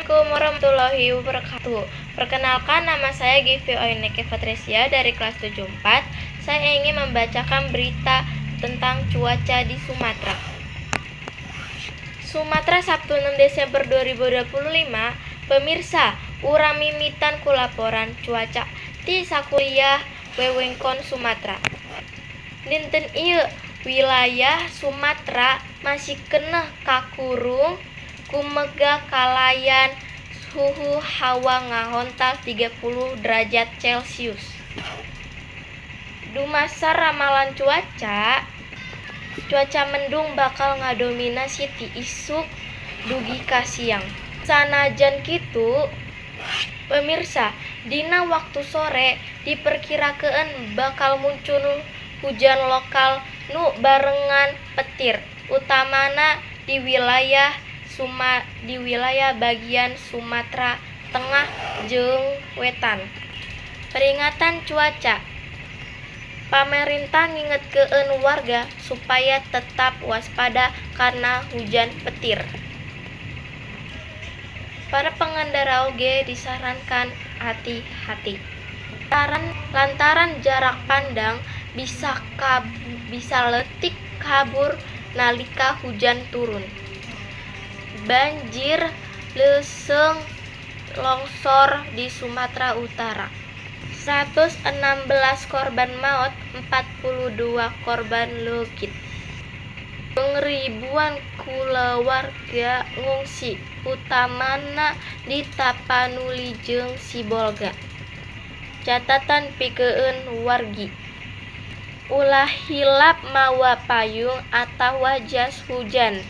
Assalamualaikum warahmatullahi wabarakatuh. Perkenalkan, nama saya Givi Oineke Fatricia dari kelas 74. Saya ingin membacakan berita tentang cuaca di Sumatera. Sumatera, Sabtu 6 Desember 2025. Pemirsa, urang mimitan ku laporan cuaca ti sakuliah wewengkon Sumatera. Dinten ieu wilayah Sumatera masih keneh kakurung ku mega kalayan suhu hawa ngahontal 30 derajat Celcius. Dumasar ramalan cuaca, cuaca mendung bakal ngadominasi ti isuk dugi ka siang. Sanajan kitu, pemirsa, dina waktu sore diperkirakeun bakal muncul hujan lokal nu barengan petir, utamana di wilayah bagian Sumatera Tengah jeung Wetan. Peringatan cuaca. Pamarentah ngingetkeun warga supaya tetap waspada kana hujan petir. Para pengendara oge disarankan hati-hati lantaran jarak pandang bisa leutik kabur nalika hujan turun. Banjir leuseuh longsor di Sumatera Utara. 116 korban maot, 42 korban leukit. Ribuan kulawarga ngungsi, utamana di Tapanuli jeung Sibolga. Catatan pikeun wargi. Ulah hilap mawa payung atawa jas hujan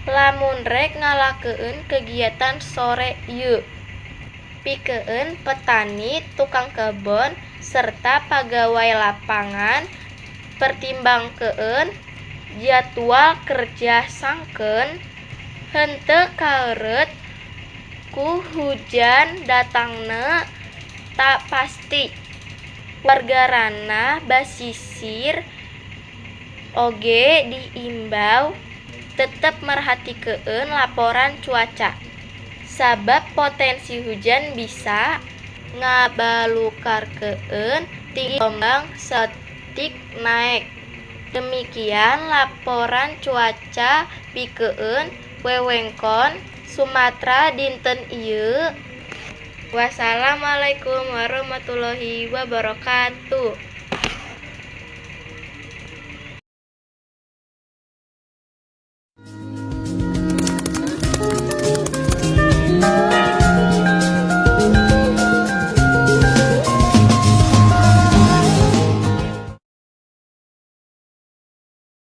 lamun rek ngalakukeun kegiatan sore ieu. Pikeun petani, tukang kebon, serta pagawai lapangan, pertimbangkeun jadwal kerja sangkan henteu kaeureut ku hujan datangna tak pasti. Warga ranah basisir oge diimbau tetep merhatikeun laporan cuaca, sabab potensi hujan bisa ngabalukarkeun tinggi gelombang saeutik naek. Demikian laporan cuaca pikeun wewengkon Sumatera dinten ieu. Wassalamualaikum warahmatullahi wabarakatuh.